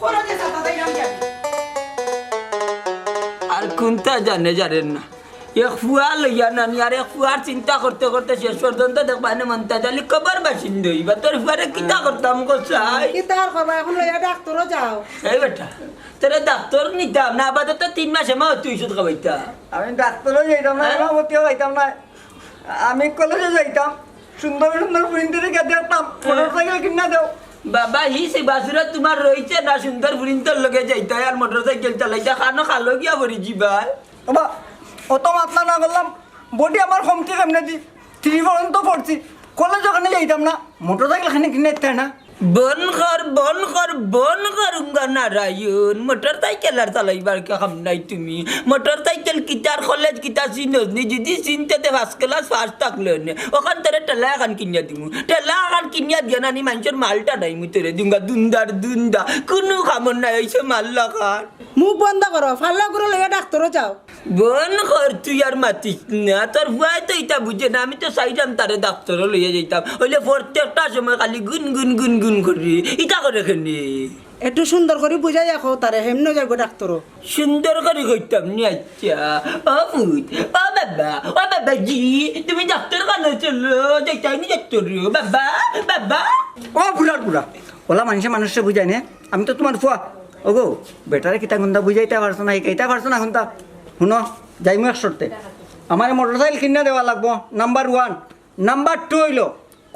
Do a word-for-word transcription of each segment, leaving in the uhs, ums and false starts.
কলেজে ছাতা দিলাম কেন? আর কুনতা জানে জানেন না। এক ফুয়া লইয়া নানি আর এক ফুয়ার চিন্তা করতে করতে শেষ পর্যন্ত দেখবা নে মন্তাজ আলী কবর বাসিন্দা অইবা। তোর ফুয়ারে কিতা করতাম গো চাই? কিতা আর করবা, এখন লইয়া ডাক্তারও যাও। এই বেটা, তোরে ডাক্তার নিতাম না, আপাতত তিন মাসে মা তুই ওষুধ খাবাইতা। আমি ডাক্তারও যাইতাম না, হ্যাঁ? এমামতিও খাইতাম না। আমি কলেজে যাইতাম, সুন্দর সুন্দর ফুরিন্তরে গিয়া দেখতাম, মোটরসাইকেল কিনা দেও। বাবা, হি সে বাসুরা তোমার রইছে না, সুন্দর ফুরিন্তর লগে যাইতা আর মোটরসাইকেল চালাইতা, খানো খালো গিয়া পড়ি যিবায়। বাবা, অত মাতলা না করলাম, বডি আমার কমতি কেমনে দি, থ্রি পর্যন্ত পড়ছি, কলেজ ওখানে যাইতাম না, মোটরসাইকেল খানি কিনে দিতে না। বন কর, বন কর, বন কর, উঙ্গা নারায়ণ, মোটরসাইকেল আর চালাইবার কে কাম নাই তুমি। মোটরসাইকেল কিতার কলেজ কিতা চিনস নি, যদি চিনতে তে ফার্স্ট ক্লাস ফার্স্ট থাকলে নে। ওখান তোরে ঠেলা এখান কিনিয়া দিমু, ঠেলা এখান কিনিয়া দিয়া নানি মানুষের মালটা নাই মু তোরে দিমুগা দুন্দার দুন্দা, কুনু কামর নাই অইছে মাল্লা খান। মুখ বন্ধ করো, ফাল্লা করে লইয়া ডাক্তারও যাও। বন কর, তুই আর মাতিস না, তোর ফুয়ায় তো ইতা বুঝে না। আমি তো চাইলাম তারে ডাক্তারও লইয়া যাইতাম, অইলে প্রত্যেকটা সময় খালি গুন গুন গুন গুন করি, ইতা করে কেনে? একটু সুন্দর করি বুঝাইয়া কও তারে, হেমনে যাইব ডাক্তারও। সুন্দর করি কইতাম নি, আচ্ছা। ও পুত, ও বাবা, ও বাবাজি, তুমি ডাক্তার খানো চলো, যাইতাই নি ডাক্তার, ও বাবা, বাবা। ও বুড়ার বুড়া, ওলা মানুষে মানুষরে বুঝায় নে, আমি তো তোমার ফুয়া। ওগো, বেটারে কিতা কুনতা বুঝাইতা পারছো না, হিকাইতা পারছো না কুনতা। হুনো, যাইমু এক শর্তে। আমারে মোটরসাইকেল কিনা দেওয়া লাগবো, নাম্বার ওয়ান। নাম্বার টু অইলো,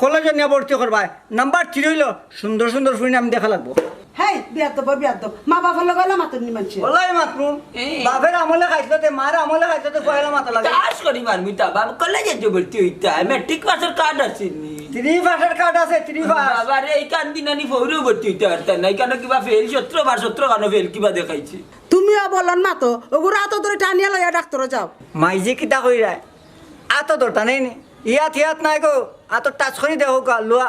কলেজে নিয়া ভর্তি করবায়। নাম্বার থ্রি অইলো, সুন্দর সুন্দর ফুরিন আমি দেখা লাগবো। হেই, বিয়াদ্দব, বিয়াদ্দব। মা বাপর লগে অলা মাতর নি মানষে। ওলাই মাতমু। এই। বাপের আমলে খাইছলো তে, মার আমলে খাইছলো তে, পয়লা মাতা লাগে। চাষ করি মারমু তা বাপ, কলেজে যে ভর্তি অইতা, ম্যাট্রিক পাসর কার্ড আছে নি? থ্রি পাসর কার্ড আছে, থ্রি পাস। বাবা রে, ইখান দি নানি ফৌরেও ভর্তি অইতা পারতা না, ইখানো কিবা ফেল, সতেরো বার সতেরো খানো ফেল কিবা দেখাইছে। তুমিও বলন মাতো, ওগুরে আতো ধরি টানিয়া লইয়া ডাক্তারও যাও। মাইজি কিতা কইরায়? আতো ধরতা নাই নি? ইয়াত ইয়াত নাই গো, আতো টাচ করি দেখো গা, লুয়া।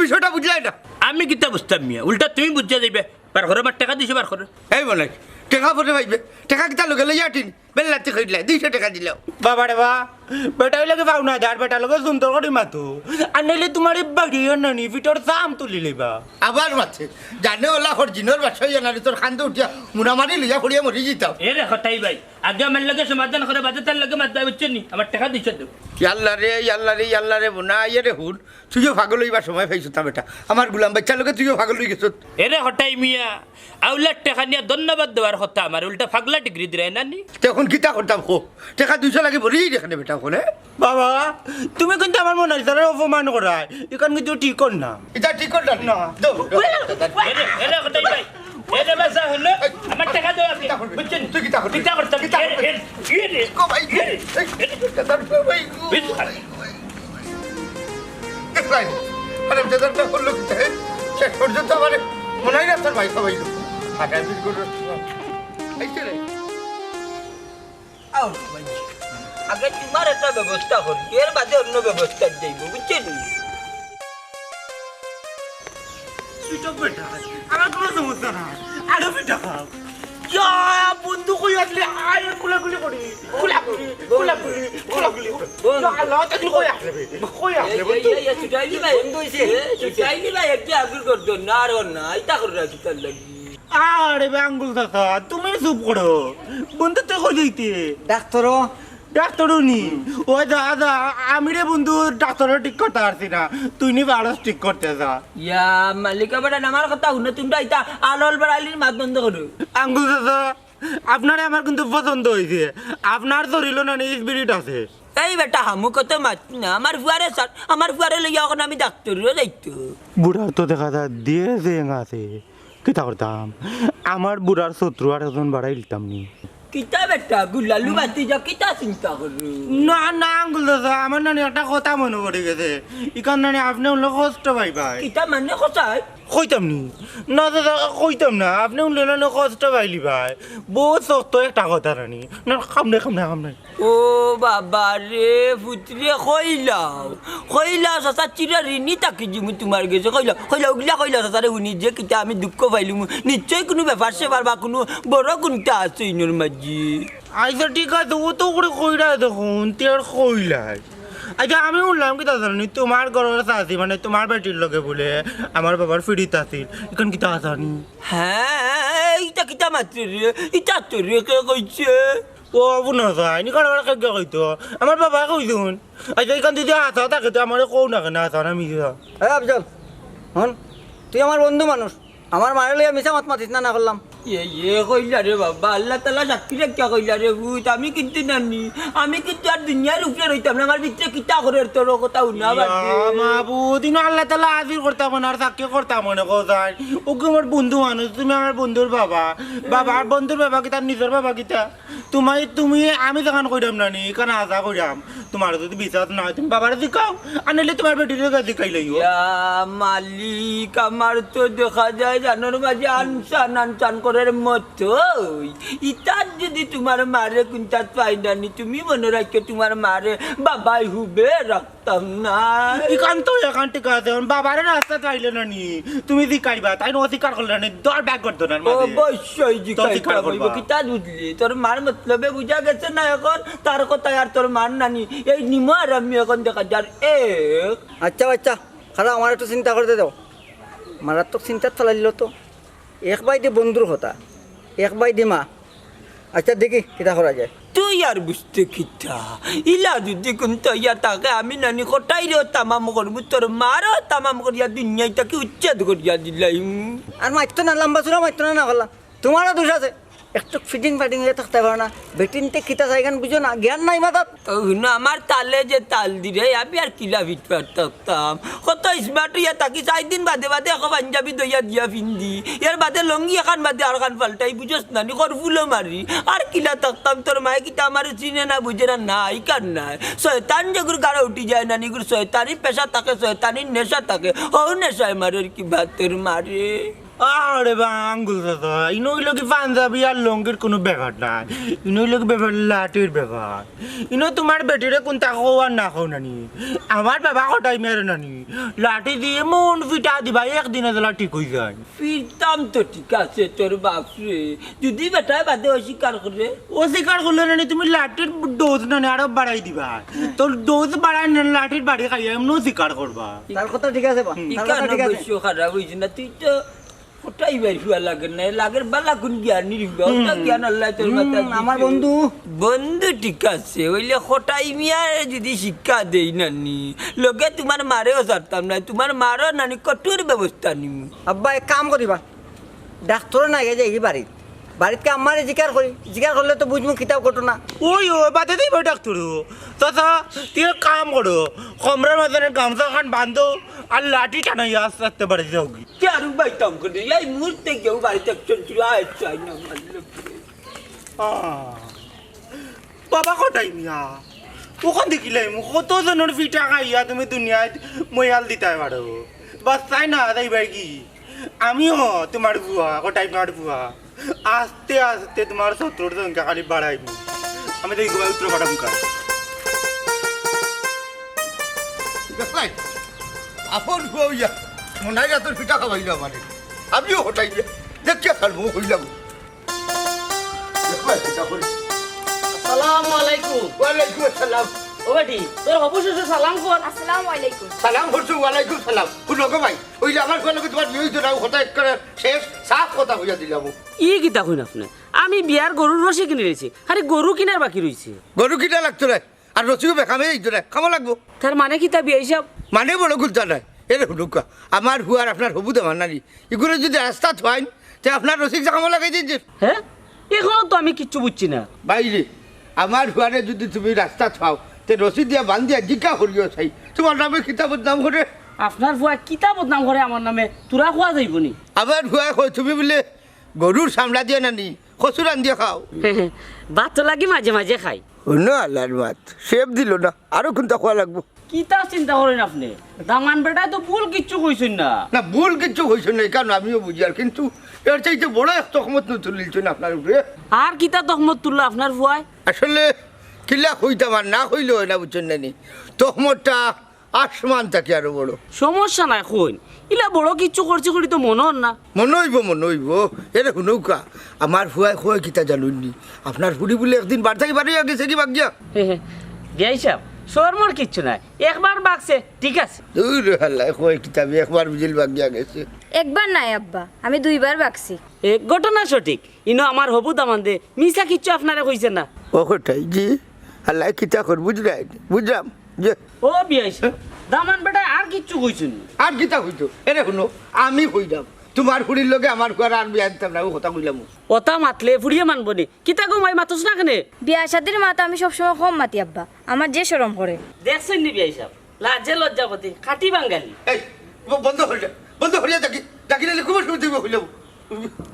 বিষয়টা বুঝলায় না। আমি কিতা বুঝতাম মিয়া, উল্টা তুমি বুঝিয়া যাইবে। বার করো, আমার টেকা দুইশো বার করো। এই মনে, টেকা পরে পাইবে, টেকা কিতা লগে লইয়া আটিন? বেল্লাতি কইলা, দুইশো টেকা দিলাও। বাবা রে বা, বেটা অইলে কি পাও না, যার বেটা লগে সুন্দর করি মাতো। আর নাইলে তুমার এই বাড়ি নানি, পিঠর চাম তুলি লইবা। আবার মাতে, জানে ওলা হর জিনর বাসা ইয়া নানি, তোর খান্দে উঠিয়া মুনামারি লইয়া পড়িয়া মরি যিতাম। এ রে হটাই ভাই, আগে আমার লগে সমাধান করে, বাদে তার লগে মাতবা, বুঝছো নি? আমার টেকা দুইশো দেও। ইয়াল্লা রে, ইয়াল্লা রে, ইয়াল্লা রে, বোনা, ইয়ে রে হুন, তুইও পাগল অইবার সময় পাইছত না বেটা। আমার গুলাম বাইচ্চার লগে তুইও পাগল অই গেছত। এরে হটাই মিয়া, আউলার টেকা নিয়া ধন্যবাদ দেওয়ার কথা আমার, উল্টা পাগলা ডিগ্রি দিরায় না নি? তে অখন কিতা করতাম কো? টেকা দুইশো লাগে বলি এখানে বেটা অখন, এ? বাবা, তুমি কিন্তু আমার মনালিসারে অপমান করায়, ইখান কিন্তু ঠিক কর না। ইটা ঠিক কর না? না। দো, দো। এরে, এরে হটাই ভাই, এরে বাসা হলো, আমার টেকা দেও আপনি, কিতা করবে? বুঝছেন? তুই কিতা করবে? কিতা করতে হবে? কিতা এরে, করবে? এরে, এরে, কো ভাই, এরে, এই, এরে। দাদা, ভাই, বুঝ- ভাই। দেখলাই, আরে দাদা, করলো কিতা, এ? শেষ পর্যন্ত আমারে মনে হয় না তোর ভাই খাওয়াইলো। ফাটায় বিল করে। এই যে রে। আও, ভাই। আগে তুমার একটা ব্যবস্থা করি, এর বাদে অন্য ব্যবস্থা যাইব, বুঝছো নি? পিঠক বেটা, আমার কোনো সমস্যা না, আরো পিঠা খাও। ইয়া, বন্ধু কই আসলে? আয়, কুলাকুলি করি। কুলাকুলি, কুলাকুলি, কুলাকুলি। বন্ধু। ইয়া আল্লাহ, তুই কই আসলে বে? কই আসলে এই, বন্ধু? এই, এই, ছুটাইলি ভাই। বন্ধু হইছে। এ, ছুটাইলি ভাই, একটা আগুর করতো না, আর ওর না, ইতা করে রাখি তার লাগি। আরে বে আঙ্গুল চাচা, তুমি চুপ করো। বন্ধু তুই কই যাইতে? ডাক্তারও। ডাক্তারও নি? ওই যা, যা, আমি রে বন্ধু ডাক্তারও ঠিক করতে পারছি না। তুই নি পারস ঠিক করতে যা। ইয়া, মালিক বেটা, আমার কথা হুনো, তুমরা ইতা আলল বাড়ালির মাত বন্ধ করো। আঙ্গুল চাচা, আপনারে আমার কিন্তু পছন্দ হইছে। আপনার শরীরও না নি spirit আছে। এই বেটা, হামু কত মাত না, আমার ফুয়ারে স্যার, আমার ফুয়ারে লইয়া অখন আমি ডাক্তারও যাইতো। বুড়ার তো দেখা যায় দিয়ে যে আছে। কিতা করতাম? আমার বুড়ার শত্রু আর একজন বাড়াই দিতাম নি। কিতা বেটা, গুলালু বাতি যা কিতা চিন্তা করু? না, না, আঙ্গুল চাচা, আমার নানি একটা কথা মনে পড়ি গেছে। ইখান নানি আপনে অইলে কষ্ট পাইবায়। কিতা মানে কষাই? কইতাম নি? না দাদা, কইতাম না। আপনে হুনলে না, না কষ্ট পাইলিবায়। বউত শক্ত একটা কথা নানি। না, কাম নাই, কাম নাই, কাম নাই। ও বাবা রে, পুতরে কইলাও, কইলাও, চাচা চিরা ঋণী থাকি যিমু তুমার গেছে। কইলাও, কইলাও, ওগুলা কইলাও, চাচারে হুনি যে কিতা আমি দুঃখ পাইলুম। নিশ্চয় কুনু ব্যাপার সেপার বা কুনু বড় কুনতা আছে ইনোর মাঝে। আচ্ছা, ঠিক আছে, অত করে কইরা দেখুন, তে আর কইলাই। আচ্ছা, আমি হুনলাম কিতা জানো নি, তুমার ঘরর চাচি, মানে, তুমার বেটির লগে বুলে আমার বাবার ফিরিত আছিল। ইখান কিতা হাছা নি? হ্যাঁ, ইটা কিতা মাতরে রে? ইটা তো রে কে কইছে? ও, বুনো যায়, নি কারবার কে কে কইতো? আমার বাবায় কইছইন। আচ্ছা, ইখান যদি হাছা থাকে, তে আমারে কও না কেনে, হাছা না মিছা? এ আফজল, হুন, তুই আমার বন্ধু মানুষ, আমার মারে লইয়া মিছা মাত মাতিস না, না করলাম। এ, এ কইলা রে বাবা, আল্লাহ তাআলা সাক্ষী রাখিয়া কইলা রে পুত, আমি কিন্তু নানি, আমি কিন্তু আর দুনিয়ার উপরে রইতাম না, আমার ভিতরে কিতা করের তোর কথা হুনা বাদ দে। ইয়া মাবুদ, ইনো আল্লাহ তাআলা হাজির করতাম না, আর সাক্ষী করতাম মনে কও যায়। ও কি আমার বন্ধু মানুষ, তুমি আমার বন্ধুর বাবা, বাবার বন্ধুর বাবা কিতা, নিজর বাবা কিতা? তুমি, তুমি, আমি যেখান কইরাম নানি, ইখান হাছা কইরাম। তুমার যদি বিশ্বাস না অয়, তুমি বাবারে জিকাও, আর নাইলে তুমার বেটিরে গিয়া জিকাইলাইও। ইয়া মালিক, আমার তো দেখা যায় জানোর মাঝে আনসান আনসান করের মতই। ইতার যদি তুমার মারে কুনতাত পাই নানি, তুমি মনো রাখিও তুমার মারে বাবায় হুবে রাখতাম না। ইখান তো ইখান ঠিক আছে, অখন বাবারে রাস্তাত পাইলে নানি, তুমি জিকাইবা, তাইন অস্বীকার করলে নানি, দর ব্যাগ করতো না মাঝে। অবশ্যই তো জিকাইতাম অস্বীকার করবা। অইবো, কিতা বুঝলি? তোর মার মতলবে বুঝা গেছে না অখন? তার কথায় আর তোর মার নানি, এই নিমো আর আমি অখন দেখা যার এক। আচ্ছা, আচ্ছা, খারাপ, আমার একটু চিন্তা করতে দাও। মারাত্মক চিন্তাত ফালাই দিল তো। এক বায়দি বন্ধুর কথা, এক বায়দি মা। আচ্ছা, দেখি কিতা করা যায়। তুই আর বুঝতে কিতা? ইলা যদি কুনতা ইয়া থাকে, আমি নানি কটাইরেও তামাম করমু, তোর মারও তামাম করিয়া দুনিয়াই থাকি উচ্ছেদ করিয়া দিলাইমু। আর মাততো না, লম্বা চুড়া মাততো না, না করলা। তুমারও দোষ আছে। একটু ফিটিং ফাটিং অইয়া থাকতে পারো না। বেটিন্তে কিতা চায় ইখান বুঝো না, জ্ঞান নাই মাথাত। ও হুনো, আমার তালে যে তাল দিরে, আমি আর কিলা ফিট ফাট থাকতাম। কত smart অইয়া থাকি, চাইর দিন বাদে বাদে একো পাঞ্জাবি ধইয়া দিয়া ফিন্দি। এর বাদে লুঙ্গি এখান বাদে আরখান পাল্টাই, বুঝোস না নি, করফুলো মারি। আর কিলা থাকতাম, তোর মায়ে কিতা আমারে চিনে না, বুঝে না, না, ইখান নায়। শয়তান যেগুর গাড়ো উঠি যায় নানি, ইগুর শয়তানি পেশা থাকে, শয়তানি নেশা থাকে। ও নেশায় মারের কিবা তোর মারে। আরে বা আঙ্গুল চাচা, ইনো অইলো কি পাঞ্জাবি আর লুঙ্গির কুনু ব্যাপার নায়। ইনো অইলো কি ব্যাপার, লাঠির ব্যাপার। ইনো তুমার বেটিরে কুনতা কও আর না কও নানি। আমার বাবা কটাই মেরে নানি। লাঠি দি এমন ফিটা দিবা, একদিনে যেলা ঠিক অই যায়। ফিরতাম তো ঠিক আছে তোর বাপরে, যদি বেটায় বাদে অস্বীকার করে। অস্বীকার করলে নানি তুমি লাঠির ডোজ নানি আরো বাড়াই দিবা। তোর ডোজ বাড়াই না, লাঠির বাড়ি খাইয়া এমন অস্বীকার করবা। তার কথা ঠিক আছে বা? হুম। তার কথা ইখান ঠিক আছে। অবশ্য খারাপ অইছে না, তুই তো কটাই ভাই ফুয়া লাগের না, লাগের বালা কুন জ্ঞান নির্ভা, ওটা হুম। জ্ঞান আল্লাহ তোর হুম, মাথাত আমার দিছে। বন্ধু। বন্ধু ঠিক আছে, অইলে কটাই মিয়ারে যদি শিক্ষা দেই নানি, লগে তুমার মারেও ছাড়তাম না, তুমার মারও নানি কঠোর ব্যবস্থা নিমু। আব্বা, এক কাম করিবা, ডাক্তরর নাগে যাই বাড়িত, বাড়িত গিয়া আম্মারে জিকার করি, জিকার করলে তো বুঝমু কিতা ঘটনা। ওই, ও, বাদে দিবা ডাক্তর। চাচা, তুই এক কাম করো, কমরর মাঝে গামছা খান বান্ধো, আর লাঠি টানাইয়া আস্তে আস্তে বাড়ি যাওগি। কে আর উবাইতাম করে, এই মুহূর্তে কেউ বাড়িত একজন চুলা চাই না, আমার লোকে। আহ, বাবা কটাই মিয়া, অখান দেখিলাইমু কত জনর ফিটা খাইয়া তুমি দুনিয়াত ময়াল দিতায় পারো। বাস তাই না, তাই ভাই কি? আমিও তুমার ফুয়া, কটাই মার ফুয়া। আস্তে আস্তে তুমার শত্রুর সংখ্যা খালি বাড়াইমু। আমি দেখি তোমার উত্তর পাঠাবো কার। দেখলাই, আপন ফুয়া অইয়া মনাই রাতর ফিটা খাওয়াইলো আমারে। আমিও কটাই দিয়া দেখিয়া ছাড়মু, কইলাম। দেখলাই, ফিটা করি। আসসালামু আলাইকুম। ওয়ালাইকুম আসসালাম। ও বেটি, তোর হবু শ্বশুর সালাম কর। আসসালামু আলাইকুম। সালাম করছো, ওয়ালাইকুম সালাম। হুনো গো ভাই, অইলে আমার ফুয়ার লগে তোমার বিয়া অইতো না, কথা একেবারে শেষ, সাফ কথা কইয়া দিলাম। ই কিতা কইন আপনে? আমি বিয়ার গরুর রশি কিনি লইছি, খালি গরু কিনার বাকি রইছে। গরু কিনা লাগতো নায়, আর রশিও বেকামে যাইতো নায়, কামো লাগবো। তার মানে কিতা বিয়াই সাব? মানে বড় কুনতা নায়। এরে হুনুক্কা, আমার ফুয়ার আপনার হবু দামান নানি, ইগুরে যদি রাস্তাত পাইন, তে আপনার রশি কামো লাগাই দিন যে। হ্যাঁ, এখনো তো আমি কিচ্ছু বুঝছি না। বাইরে, আমার ফুয়ারে যদি তুমি রাস্তাত পাও, তে রশি দিয়া বান্ধিয়া জিকা করিও চাই, তোমার নামে কিতা বদনাম করে। আপনার ফুয়া কিতা বদনাম করে আমার নামে, তোরা কওয়া যাইবো নি? আমার ফুয়া কয় তুমি বুলে গরুর চামড়া দিয়া নানি, কচু রান্ধিয়া খাও। ভাত লাগি মাঝে মাঝে খাই। অন্য আল্লাহর মাত, শেপ দিল না, আরো কুনতা কওয়া লাগবো। কিতা চিন্তা করইন আপনে? দামান বেটায় তো ভুল কিচ্ছু কইছইন না। না, ভুল কিচ্ছু কইছইন না, ইখান আমিও বুঝিয়ার, কিন্তু এর চাইতে বড় এক তহমত নু তুলিলছইন আপনার উপরে। আর কিতা তহমত তুললো আপনার ফুয়ায়? আসলে কিলা কইতাম, আর না কইলে অয় না, বুঝছইন না নি? তহমতটা আসমান থাকি আরো বড়। সমস্যা নাই, কইন। ইলা বড় কিচ্ছু করছি করি তো মনো অর না। মনো অইবো, মনো অইবো। এরে হুনউক্কা, আমার ফুয়ায় কয় কিতা জানইন নি? আপনার ফুড়ি বুলে একদিন বাড়ি থাকি বারইয়া গেছে কি বাগিয়া? হে হে, বিয়াই সাব, শরমর কিচ্ছু নাই। একবার বাগছে, ঠিক আছে। দুর হালায় কয় কিতা, আমি একবার বুঝিল বাগিয়া গেছে। একবার নায় আব্বা, আমি দুইবার বাগছি। এ, ঘটনা সঠিক। ইনো আমার হবু দামান্দে মিছা কিচ্ছু আপনারে কইছে না। ও কটাই জি, হালায় কিতা কর, বুঝরায় নি? বুঝরাম যে ও বিয়াই সাব, দামান বেটায় আর কিচ্ছু কইছইন না। আর কিতা কইতো? এরে হুনো, আমি কইরাম, তুমার ফুড়ির লগে আমার ফুয়ার আর বিয়া দিতাম না, অউ কথা কইলাম। অতা মাতলে ফুড়িয়ে মানবো নি? কিতা গো মাই, মাতস না কেনে? বিয়া শাদির মাত আমি সবসময় কম মাতি আব্বা, আমার যে শরম করে। দেখছইন নি বিয়াই সাব, লাজে লজ্জাবতী, খাঁটি বাঙালি। এই, ব-, বন্ধ করি দে, বন্ধ করিয়া দেখি, দেখি নাইলে খুব অসুবিধা অইবো, কইলাম।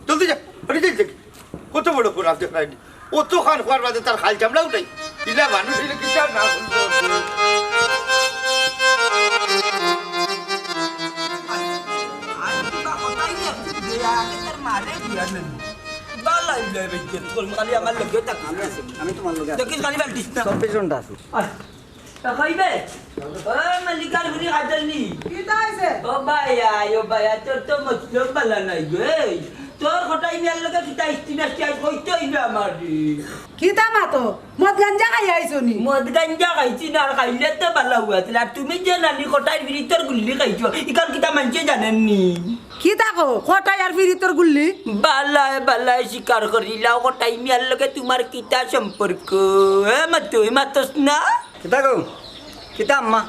জলদি যা, হরি যাই দেখি। কত বড় পুরা দেখরায় নি। অতখান কওয়ার বাদে তার খাল চামড়াও নাই। ইলা মানুষ অইলে কিতা না বলতো। আমি আছি, আমি তুমার লগে আছি। দেখিস খালি বালতিস না। চব্বিশ ঘন্টা আছি। আর তা কইবে? ও মালিকার বুড়ি কাজল নি? কিতা অইছে? ও ভাইয়া, ও ভাইয়া, তোর তো মতলব বালা নাই গো। এই, তোর কটাই মিয়ার লগে কিতা ইস্তিমাস্তি আইজ কইতে অইবে আমারে। কিতা মাতো? মদ গাঞ্জা খাইয়া আইছো নি? মদ গাঞ্জা খাইছি না, আর খাইলে তো বালা অইছিল। আর তুমি যে নানি কটাইর ফিরিতর গুল্লি খাইছো, ইখান কিতা মানষে জানে নি? কিতা কও? কটাই আর ফিরিতর গুল্লি? বালায় বালায় স্বীকার করিলাও, কটাই মিয়ার লগে তুমার কিতা সম্পর্ক? এ মাতো, এ মাতস না? কিতা কও? কিতা আম্মা?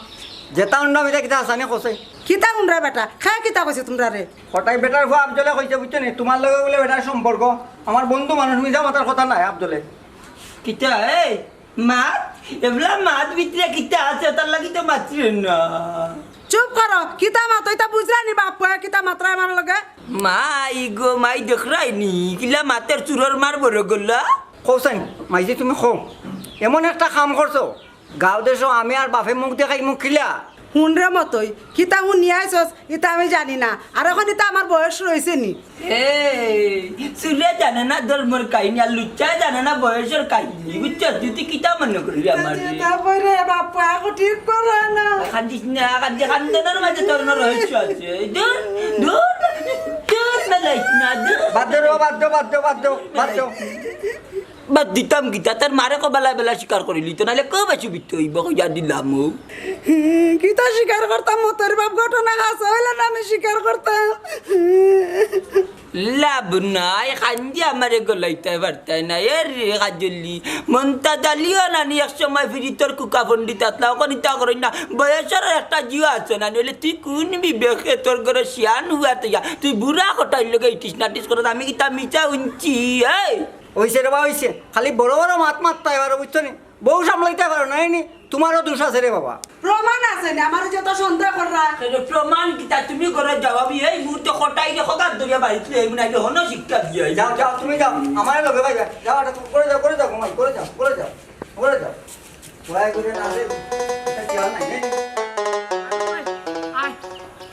যেতা হুনরাম ইতা কিতা হাছানি কইছে? কিতা হুনরায় বেটা? হে কিতা কইছে তুমরারে? কটাই বেটার ফুয়া আফজলে কইছে, বুঝছো নি? তুমার লগে বুলে বেটার সম্পর্ক। আমার বন্ধু মানুষ, মিছা মাতার কথা নায় আফজলে। কিতা, এই, মাত? এবলা মাত ভিতরে কিতা আছে, তার লাগি তো মাতছি না। চুপ করো, কিতা মাতো? ইতা বুঝরায় নি বাপ পুয়া কিতা মাতরায় আমার লগে? মাই গো মাই, দেখরায় নি? কিলা মাতের চুরর মার বড় গলা। কও চাইন, মাইজি তুমি কও। এমন একটা কাম করছো, গাঁও দেশো আমি আর বাপে মুখ দেখাই মুখ খিলা। হুন রে মতই, কিতা হুনিয়া আইছস, ইতা আমি জানি না। আর অখন ইতা আমার বয়স রইছে নি? এই, চুরে জানে না ধর্মর কাহিনী, আর লুচ্চায় জানে না বয়সর কাহিনী, বুঝছস? তুই, তুই কিতা মনে করলি আমারে? তারপরে বাপ্পা এখন ঠিক করে না। কান্দিস না, কান্দি-, কান্দনর মাঝে তোর না রহস্য আছে। এই দূর, দূর, দূর মেলাইস না, দূর। বাদ দে রে, বাদ দে, বাদ দে, বাদ দে, বাদ দে। বাদ দিতাম কিতা, তার মারে কও বালায় বালায় স্বীকার করিলিতো, নাইলে খুব অসুবিধা অইবো, কইয়া দিলাম ও। কিতা স্বীকার করতাম, মতর বাপ ঘটনা হাছা অইলে না আমি স্বীকার করতাম। লাভ নাই, কান্দি আমারে গলাইতায় পারতায় না। এ রে কাজলি, মন্তাজ আলিও নানি এক সময় ফিরিতর কুকা পণ্ডিত আছলা, অখন ইতা করইন না। বয়সর একটা জিও আছে নানি, অইলে তুই কুন বিবেকে তোর ঘরো শিয়ান ফুয়া থইয়া, তুই বুড়া কটাইর লগে ইটিস নাটিস করস, আমি কিতা মিছা হুনছি? এই! অইছে রে বা, অইছে। খালি বড় বড় মাত মাততায় পারো, বুঝছো নি? বউ সামলাইতায় পারো না, এই নি? তুমারও দোষ আছে রে বাবা। প্রমাণ আছে নি? আমারে যে অত সন্দেহ কররা। তাইলে প্রমাণ কিতা? তুমি ঘরো যাও, আমি এই মুহূর্তে কটাইরে খগাত ধরিয়া বাড়িত লই আইমু, নাইলে হনো শিক্ষা দিয়া আইমু। যাও, যাও, তুমি যাও, আমারে লগে পাইবা। যাও, এটা করে যাও, করে যাও, ঘুমাই, করে যাও, করে যাও, করে যাও। ভয় করে না রে, এটা কি আর নাই, নাই? আয়,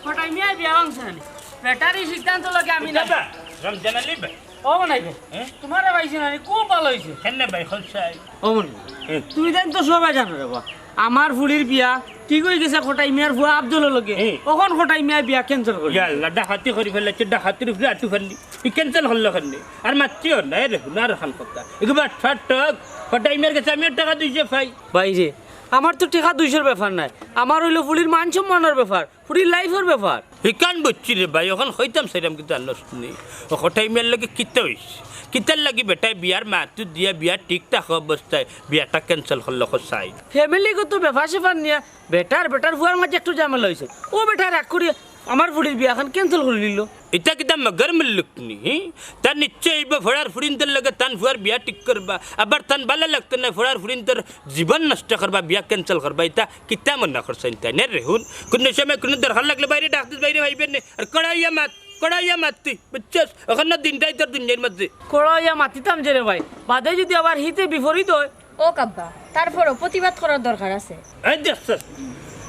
কটাই মিয়া বিয়া ভাঙছে না নি? বেটার এই সিদ্ধান্ত লগে আমি না। দাদা, রমজান আলী ভাই। ও মনাই ভাই, হ্যাঁ? তুমারে পাইছি না নি, খুব ভালা অইছে। কেনে ভাই, খোলসাই? ও মনাই ভাই, হুম। তুমি তাইন তো সবাই জানো রে বা, আমার ফুড়ির বিয়া ঠিক অই গেছে কটাই মিয়ার ফুয়া আফজলর লগে। হুম। অখন কটাই মিয়া বিয়া cancel করি। ইয়া আল্লাহ, ডাকাতি করি ফেলাইছে, ডাকাতির উপরে আটু ফেললি। ই cancel করলো কেনে? আর মাতিও না, এরে, হুনার খান কথা। এগুলো বাটফাট ঠক। কটাই মিয়ার গেছে আমিও টেকা দুইশো পাই। ভাইরে, আমার তো টেকা দুইশোর ব্যাপার নায়, আমার অইলো ফুড়ির মান সম্মানর ব্যাপার। ফুড়ির life-র ব্যাপার। হিকান বুঝছি রে ভাই, অখন কইতাম চাইরাম কিন্তু আর নষ্ট নেই। ও কটাই মিয়ার লগে কিতা অইছে? কিতার লাগি বেটায় বিয়ার মাতুত দিয়া বিয়া ঠিক থাকা অবস্থায় বিয়াটা cancel করলো কসাই? Family-গত ব্যাপার স্যাপার নিয়া বেটার, বেটার ফুয়ার মাঝে একটু ঝামেলা অইছে। ও বেটায় রাগ করিয়া আমার ফুড়ির বিয়াখান cancel করিলিলো। ইতা কিতা মগর মুল্লুক নি, হি? তার নিশ্চয় অইবো ফড়ার ফুড়িন্তর লগে তান ফুয়ার বিয়া ঠিক করবা, আবার তান ভালা লাগতো না ফড়ার ফুড়িন্তর জীবন নষ্ট করবা, বিয়া cancel করবা, ইতা কিতা মনে করছইন তাইন? এরে হুন, কুনু সময় কুনু দরকার লাগলে বাইরে ডাক দিস, বাইরে পাইবে নে। আর কড়া অইয়া মাত, কড়া অইয়া মাত তুই, বুঝছস? অখন না দিনটাই তোর দুনিয়ার মাঝে। কড়া অইয়া মাতিতাম যে রে ভাই, বাদে যুদি আবার হিতে বিপরীত অয়। ও কাব্বা, তারপরও প্রতিবাদ করার দরকার আছে। এই দেখছস,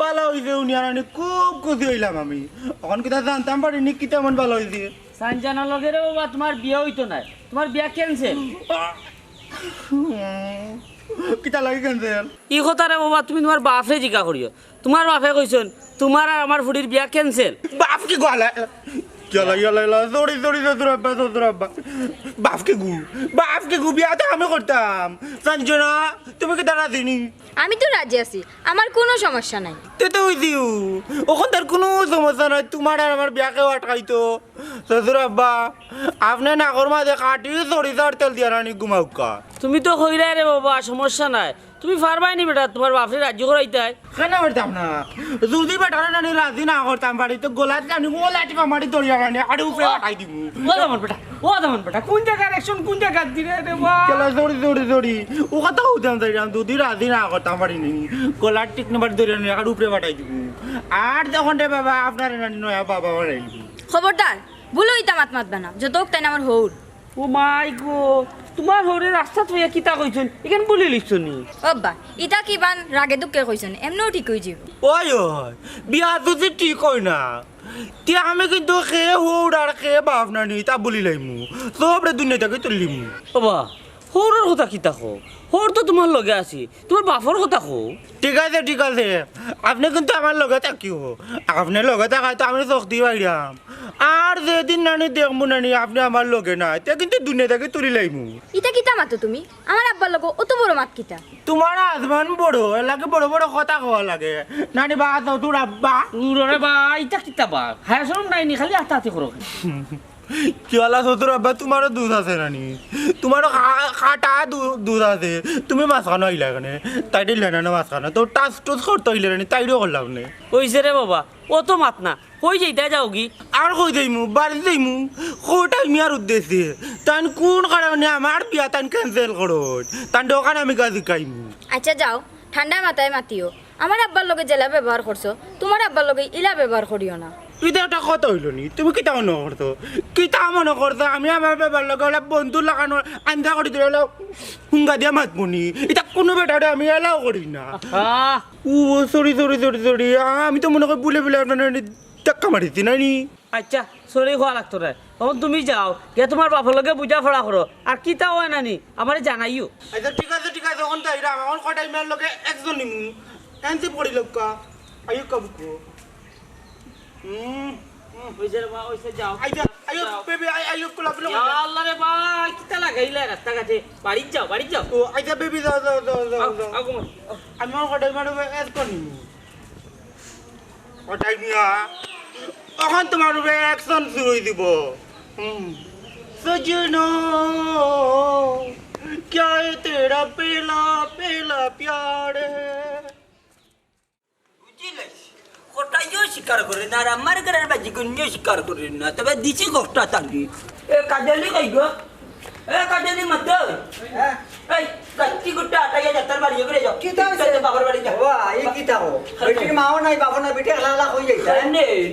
বালা অইছে হুনিয়া নানি, খুব খুশি অইলাম আমি। অখন কিতা জানতাম পারিনি কিতা এমন বালা অইছে। সানজানার লগে রে বাবা তুমার বিয়া অইতো নায়, তুমার বিয়া cancel। কিতা লাগি cancel? ই কথা রে বাবা তুমি তুমার বাফরে জিকা করিও। তুমার বাফে কইছইন তুমার আর আমার ফুড়ির বিয়া cancel। বাফ কি গলা? ইয়ালা ইয়ালা ইয়ালা, সরি সরি, শ্বশুর আব্বা, শ্বশুর আব্বা। বাফ কি গু? বাফ কি গু? বিয়া তো আমি করতাম। সানজানা, তুমি কিতা রাজি নি? আমি তো রাজি আছি, আমার কুনু সমস্যা নাই। তে তো অইছেউ, অখন তার কুনু সমস্যা নাই, তুমার আর আমার বিয়া কেউ আটকাইতো? শ্বশুর আব্বা, আপনে নাকর মাঝে খাটি সরিষার তেল দিয়া নানি ঘুমাউক্কা। তুমি তো কইরায় রে বাবা সমস্যা নাই, তুমি পারবায় নি বেটা তুমার বাফরে রাজি করাইতায়? কেনে পারতাম না? যুদি বেটারে নানি রাজি না করতাম পারি, তে গলাত নানি ও লাঠি কামারি ধরিয়া নানি আর উপরে পাঠাই দিমু। ও দামান বেটা, ও দামান বেটা, কুন জাগার action, কুন জাগার দিরে রে বা? কেলা সরি সরি সরি, ও কথা কইতাম চাইরাম, যুদি রাজি না করতাম পারি নি, গলাত ঠিক নাম্বার ধরিয়া নানি আর উপরে পাঠাই দিমু। আর যখন রে বাবা আপনারে নানি নয়া বাবা বানাইলি। খবরদার, ভুলো ইতা মাত মাতবা না, যত অউক তাইন আমার হউর। ও মাই গো, তুমার হউরে রাস্তাত পাইয়া কিতা কইছইন, ইখান ভুলি লিছইন নি? ও আব্বা, ইতা কিবান রাগে দুঃখে কইছইন, এমনেউ ঠিক অইযিবো। ওই ওই, বিয়া যুদি ঠিক অয় না, তে আমি কিন্তু কে হউর আর কে বাফ নানি, তা ভুলি লাইমু। সবরে দুনিয়া থাকি তুলিলিমু। বাবা, হউরর কথা কিতা কও? হউর তো তুমার লগে আছি, তুমার বাফর কথা কও। ঠিক আছে, ঠিক আছে, আপনে কিন্তু আমার লগে থাকিও। আপনে লগে থাকায় তো আমি শক্তি পাইরাম। আর যেদিন নানি দেখমু নানি আপনে আমার লগে নাই, তে কিন্তু দুনিয়া থাকি তুলি লাইমু। ইতা কিতা মাতো তুমি? আমার আব্বার লগে অত বড় মাত কিতা? তুমার আজমান বড়, এর লাগি বড় বড় কথা কওয়া লাগে। নানি বা, শ্বশুর আব্বা। উররে বা, ইতা কিতা বা? হায় শরম নাই নি, খালি আতাআতি করো। কিওলা শ্বশুর আব্বা, তুমারও দুষ আছে নানি? তুমারও কা-, কাটা দু-, দুষ আছে। তুমি মাঝখানো আইলা কেনে? তাইরে লেনানো মাঝখানো। তো টাস টুস করতে অইলে নানি, তাইরেও করলাম নে। অইছে রে বাবা, অত মাত না। কই যাইতায় যাওগি? আর কই যাইমু? বাড়িত যাইমু। কটাই মিয়ার উদ্দেশ্যে। তাইন কুন কারণে আমার বিয়া তাইন cancel করইন? তান দোকান আমি গিয়া জিকাইমু। আচ্ছা যাও, ঠান্ডা মাথায় মাতিও। আমার আব্বার লগে যেলা ব্যবহার করছো, তুমার আব্বার লগে ইলা ব্যবহার করিও না। ইতা একটা কথা অইলো নি? তুমি কিতা মনো করছো? কিতা মনো করছো? আমি আমার বাবার লগে অলা বন্ধুর লাখান আন্দা করি ধরে অলা হুঙ্গা দিয়া মাতমু নি? ইতা কুনু বেটারে আমি allow করি না। আহ! ও, sorry, sorry, sorry, sorry। আ-, আমি তো মনো করি ভুলে ভুলে আপনারে ধাক্কা মারিছি, নানি? আচ্ছা, sorry কওয়া লাগতো নায়। অখন তুমি যাও, গিয়া তুমার বাফর লগে বুঝাপড়া করো। আর কিতা অয় নানি, আমারে জানাইও। আচ্ছা, ঠিক আছে, ঠিক আছে, অখন যাইরাম। অখন কটাই মিয়ার লগে action নিমু। Handshake করি লউক্কা। আইউক্কা বুকু। হুম, হুম। অইছে রে বা, অইছে, যাও। আইচ্ছা, আইও, যাও। Baby, আই-, আইও, কুলা, কুলা, ইয়া কুলা। আল্লাহ রে বা, কিতা লাগাইলা রাস্তাঘাটে? বাড়িত যাও, বাড়িত যাও। ও, আইচ্ছা, baby, যাও, যাও, যাও, যাও, আও, যাও। আও, ঘুমাও। আমি অখন কটাই মিয়ার লগে action নিমু। কটাই মিয়া, অখন তুমার উপরে action শুরু অই দিবো। হুম। सजना, क्या है तेरा पहला, पहला प्यार है? বুঝিলাইছি। কটাইও স্বীকার করে না, আর আমার ঘরের বাজিগুনিও স্বীকার করে না। তবে দিছি কষ্ট তালি। এ, কাজলি কই গো? এ, কাজলি মত। হ্যাঁ? এই, কাচ্চি গুট্টা আটাইয়া যাত্রার বাড়ি করে যাও। কিতা অইছে? বাবার বাড়ি যাও। ওয়া, এই কিতা কও? বেটির মাও নাই, বাপও নাই, বেটি একলা একলা কই যাইতা?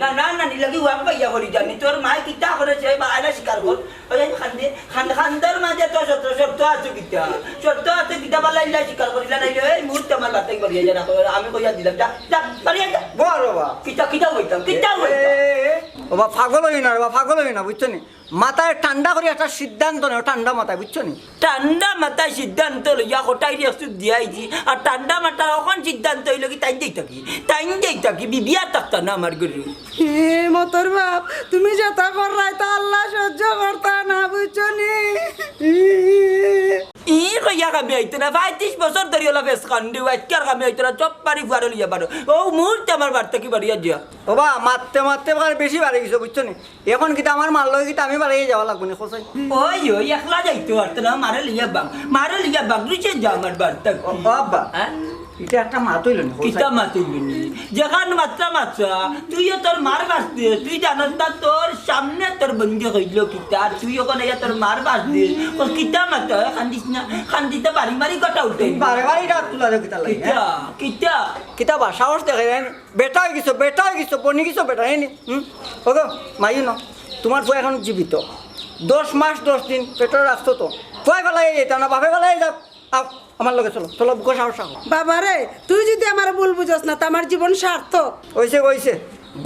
না, না, না, নি লাগি ওয়াক পাইয়া করি জানি। তোর মায় কিতা করেছে, বা আয়না স্বীকার কর। ওই খান্দে, খান-, খান্দর মাঝে তো শর্ত, শর্ত আছে কিতা? শর্ত আছে কিতা? বালা ইলা স্বীকার করিলা নাইলে এই মুহূর্তে আমার বাড়ি থাকি বাড়িয়া যা না। আমি কইয়া দিলাম, যা, যা, বাড়িয়া যা। বল বাবা। কিতা, কিতা কইতাম, কিতা কইতাম? এ, এ, এ। বাবা, পাগল অইও না রে বাবা, পাগল অইও না, বুঝছো নি? মাথায় ঠান্ডা করি একটা সিদ্ধান্ত নেও, ঠান্ডা মাথায়, বুঝছো নি? ঠান্ডা মাথায় সিদ্ধান্ত লইয়া কটাইরে একটু দিয়াইছি। আর ঠান্ডা মাথায় অখন সিদ্ধান্ত অইলো কি, তাইন যাইতা কি? তাইন যাইতা কি? বিবি আর থাকতা না আমার ঘরে। হে মতর বাপ, তুমি যেতা কররায় তা আল্লায় সহ্য করতা না, বুঝছো নি? ই কইয়া কামে আইতো না, পঁয়ত্রিশ বছর ধরি অলা বেশ কান্দি, আইজকার কামে আইতো না, চুপ মারি ফুয়ারে লইয়া বারো। ও মুহূর্তে আমার বাড়ি থাকি বাড়িয়া যা। বাবা, মাততে মাততে এবার বেশি বাড়ি গেছো, বুঝছো নি? অখন কিতা আমার মার লগে কিতা আমি বাড়িয়া যাওয়া লাগবো নি, কও চাই? ওই, ওই, একলা যাইতো পারতো না, মারে লইয়া বাগ, মারে লইয়া বাগ, রুচে যা আমার বাড়ি থাকি। ও, ও আব্বা, হ্যাঁ? ইটা একটা মাত অইলো নি, কও চাই? কিতা মাত অইলো নি? যেখান মাতরা মাতরা, তুইও তোর মার বাস দে, তুই জানস না তোর সামনে তোর বন্ধু কইলো কিতা, আর তুই অখন আইয়া তোর মার বাস দে। ও কিতা মাত, কান্দিস না, কান্দিতে বাড়ি মারি কথা উঠে। তুমি বারে বারে ইটা তুলা দেও কিতা লাগি, কিতা, হ্যাঁ? কিতা? কিতা বা সাহস দেখাইরায় নি? বেটা অই গেছো, বেটা অই গেছো, বনি গেছো বেটা, হ্যাঁ নি? হুম? ওগো, মাইও না। তুমার ফুয়া অখন জীবিত। দশ মাস দশ দিন পেটো রাখছো তো। ফুয়ায় ফালাইয়া যাইতা না, বাপে ফালাইয়া যাউক। আও। আমার লগে চলো, চলো, বুকো সাহস রাখো। বাবা রে, তুই যদি আমার ভুল বুঝস না, তে আমার জীবন সার্থক। অইছে, অইছে।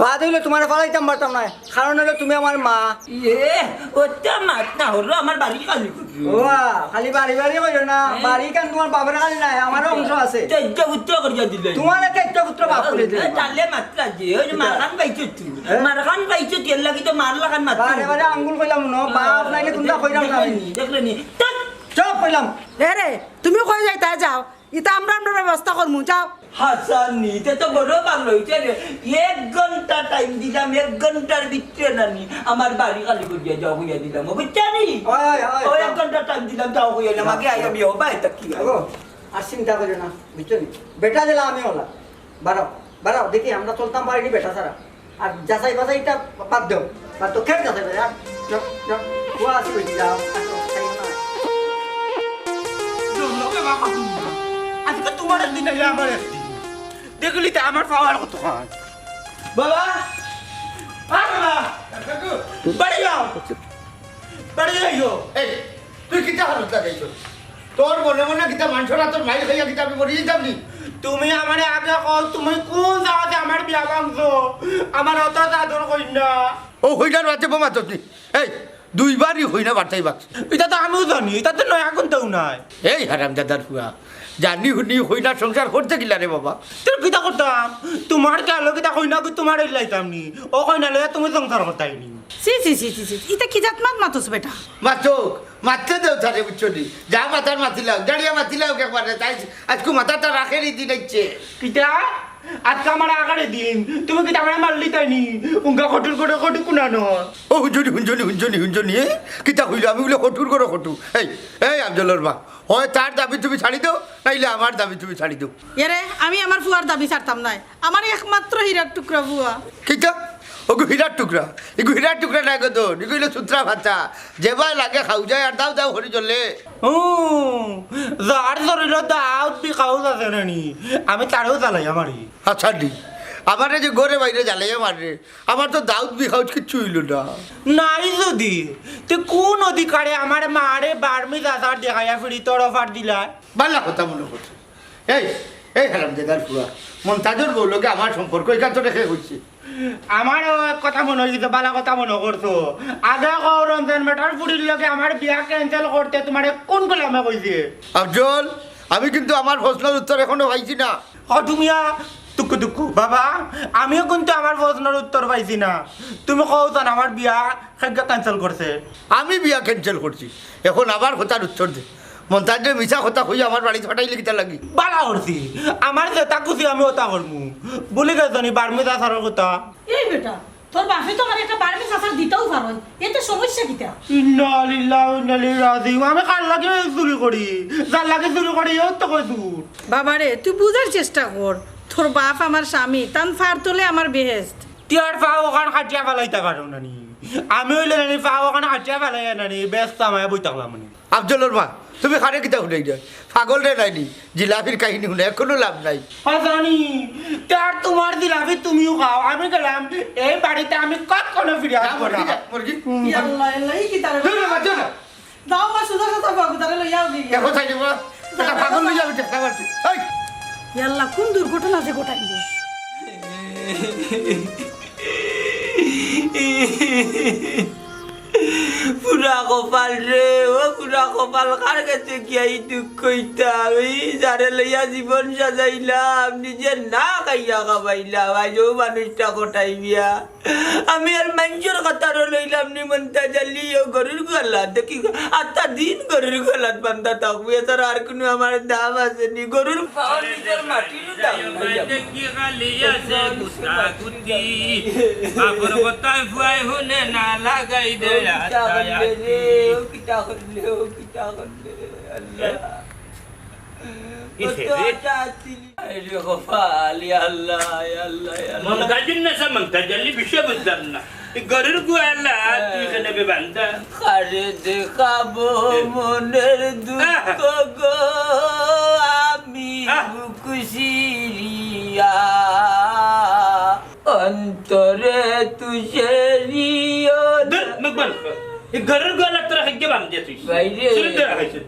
বাদ অইলে তুমারে ফালাইতাম পারতাম না, কারণ অইলো তুমি আমার মা। ইয়ে, অত মাত না অইলো, আমার বাড়ি খালি করিও। ওয়া, খালি বাড়ি বাড়ি কইও না, হ্যাঁ। বাড়ি কেন তুমার বাবার খালি নাই, আমারও অংশ আছে। চৌদ্দ পুত্র করিয়া দিলে। তুমারে চৌদ্দ পুত্র বাপ করি দিলে। এ, তাহলে মাতলা যে, ওই যে মারখান পাইছো তুই। হ্যাঁ? মারখান পাইছো তুই, এর লাগি তো মার লাখান মাতলা। বারে বারে আঙ্গুল কইলাম না, বাপ নাইলে কুনটা কইলাম না আমি। দেখলে নি, দেখলে নি। চুপ! চুপ কইলাম। এ রে, তুমি কই যাইতায় যাও, ইতা আমরা আমরা ব্যবস্থা করমু, যাও। হাসানি, ইতা তো বড় ভালা অইছে রে। এক ঘন্টা টাইম দিলাম, এক ঘন্টার ভিতরে নানি আমার বাড়ি খালি করিয়া যাও কইয়া দিলাম, বুঝছো নি? ওই, ওই, ওই, ও এক যাও। ঘন্টা টাইম দিলাম, যাও কইয়া দিলাম, আগে আই আমি, ও ভাই, তা কি হয়? ওগো, আর চিন্তা করিও না, বুঝছো নি? বেটা দিলা আমি ওলা। বাড়াও, বাড়াও, দেখি আমরা চলতাম পারি নি বেটা ছাড়া। আর যাচাই বাছাইটা বাদ দেও। আর তো খেট যাচাই বাছাই, আর যাও, যাও। কুয়া আছে বেটি, যাও। আর তো খাইও না। জমলো রে বাবা, আজকে তুমার একদিন নাইলে আমার একদিন। দেখলি তো আমার পাওয়ার কত খান। বাবা, আ বাবা, বাড়ি যাও। বাড়ি যাইও। এই, তুই কিতা হালত লাগাইছস? তোর মনে মনে কিতা মানষর আতর মাইর খাইয়া কিতা আমি মরি যাইতাম নি? তুমি আমারে আগে কও, তুমি কুন জাগাত আমার বিয়া ভাংছো? আমার অত আদর কইন্যা। ও হইনার বাদে বোমা তসনি। এই, দুইবারই হইনা বার্তাই বাক্স। ইতা তো আমিও জানি, ইতা তো নয়া কুন্তাও নাই। এই হারামজাদার ফুয়া, জানি হুনি হইনার সংসার করতে গিলা রে বাবা। তোর কিতা করতাম? তুমার কালো কিতা কইনা কই তুমার ইলাইতাম নি? ও কইনা লইয়া তুমি সংসার করতাই নি? ছি, ছি, ছি, ছি, ছি। ইতা কি জাত মাত মাতস বেটা? মাতউক, মাততে দেও তারে, বুঝছো নি? যা মাতার মাতিলাও, জাড়িয়া মাতিলাও একবারে, তাই আজকু মাথাটা রাখের ই দিন আইছে। কিতা? আজকে আমার আগারে দিন, তুমি কিতা আমারে মারলি তাই নি? উঙ্গা কটুর করে কটু কুনানো। ও হুঞ্জনি, হুঞ্জনি, হুঞ্জনি, হুঞ্জনি, এ? কিতা কইলো? আমি বলে কটুর করে কটু। এই, এই আফজলর মা, হয় তার দাবি তুমি ছাড়ি দেও, নাইলে আমার দাবি তুমি ছাড়ি দেও। এরে, আমি আমার ফুয়ার দাবি ছাড়তাম নায়। আমার একমাত্র হীরার টুকরা ফুয়া। কিতা? ওগু হীরার টুকরা? ইগু হীরার টুকরা নায় গো দোন, ইগু অইলো সুতরা ফাতা। যেবায় লাগে খাও যায় আর দাও দাও করি জ্বলে। ও, যার শরীরো দাউদ বিখাউজ আছে নানি, আমি তারেও জ্বালাইয়া মারি। আচ্ছা দি, আমারে যে ঘরে বাইরে জ্বালাইয়া মাররে, আমার তো দাউদ বিখাউজ কিচ্ছু অইলো না। নাই যদি, তে কুন অধিকারে আমার মারে বার্মিজ আচার দেখাইয়া ফিরি তোর অফার দিলা? বালা কথা মনো করছো। এই, এই হারামজাদার ফুয়া, মন্তাজর বউ লগে আমার সম্পর্ক ইখান তো রেখে হইছে। আমারও এক কথা মনো অইছে, বালা কথা মনো করছো। আগে কও রমজান বেটার ফুড়ির লগে আমার বিয়া cancel করতে তুমারে কুন গোলামে কইছে? আফজল, আমি কিন্তু আমার প্রশ্নর উত্তর এখনো পাইছি না। ও তুমিয়া, টুকু টুকু, বাবা, আমিও কিন্তু আমার প্রশ্নর উত্তর পাইছি না। তুমি কও চান আমার বিয়া কেগিয়ে cancel করছে? আমি বিয়া cancel করছি। এখন আবার কথার উত্তর দে। মন্তাজরে মিছা কথা কইয়া আমার বাড়িত ফাটাইলে কিতা লাগি? বালা করছি। আমার যেতা খুশি আমি অতা করমু। ভুলি গেছো নি বার্মিজ আচারর কথা? এই বেটা, তোর বাপে তো আমারে একটা বার্মিজ আচার দিতাও পারইন। এতে সমস্যা কিতা? ইন্না লিল্লাহি ওয়া ইন্না ইলাইহি রাজিউন। আমি কার লাগি চুরি করি? যার লাগি চুরি করি, এও তো কয় দূর। বাবারে, তুই বুঝার চেষ্টা কর। তোর বাপ আমার স্বামী, তান ফার তলে আমার বেহেস্ত। তিয়ার পাও অখান কাটিয়া ফালাইতা পারো নানি? আমি অইলে নানি পাও অখান কাটিয়া ফালাইয়া নানি, বেহেস্ত আমায় বই থাকলাম নানি। আফজলর মা, তুমি কারে কিতা হুনাইরায়? পাগলরে নায়নি, জিলাপির কাহিনী হুনাইয়া কুনু লাভ নাই। হাসানি, তে আর তুমার জিলাপি তুমিও খাও, আমি গেলাম, এই বাড়িতে আমি কখনো ফিরে আসবো না। মুরগি, মুরগি। ইয়াল্লা, ইয়াল্লা, ই কিতা রে? ধুর, বাদ দেও না। যাও মা, সুজা সুজা পাগু, তারে লইয়া আও গিয়া। দেখো, চাই দেবো। এটা পাগল অইয়া আমি চেষ্টা করছি। এই! ইয়াল্লা, কুন দুর্ঘটনা যে ঘটাইল? পুরা কপাল রে, ও পুরা কপাল, কার গেছে গিয়া ই দুঃখ কইতাম? এই যারে লইয়া জীবন সাজাইলাম, নিজে না খাইয়া খাবাইলাম, আইজ অউ মানুষটা কটাই বিয়া। আমি আর মাইনষর কথারও লইলাম নি মন্তাজ আলী, অউ গরুর গলাত দেখি, আত্তা দিন গরুর গলাত বান্ধা থাকবো, এছাড়া আর কুনু আমার দাম আছে নি? গরুর পাও নিজর মাটির দাম নাই। বাপর কথায় ফুয়ায় হুনে না লাগাই দে। ও কিতা করলে রে, ও কিতা করলে, ও কিতা করলে, আল্লাহ। ইসে রে। আরে কপাল, ইয়া আল্লাহ, ইয়া আল্লাহ, ইয়া আল্লাহ। মন্তাজুন না সে মন্তাজ আলী, বিষয় বুঝলাম না। এই গরুর গোয়ালা, তুই এখানে বে বান্দা। কারে দেখাবো মনের দুঃখ গো, আমি বুক চিরিয়া। অন্তরে তুষেরিও। ধুর, মুখ বন্ধ কর। এই গরুর গোয়ালা তোরা কে বাম দিয়া তুই? বাইরে। চুরি ধরা খাইছে।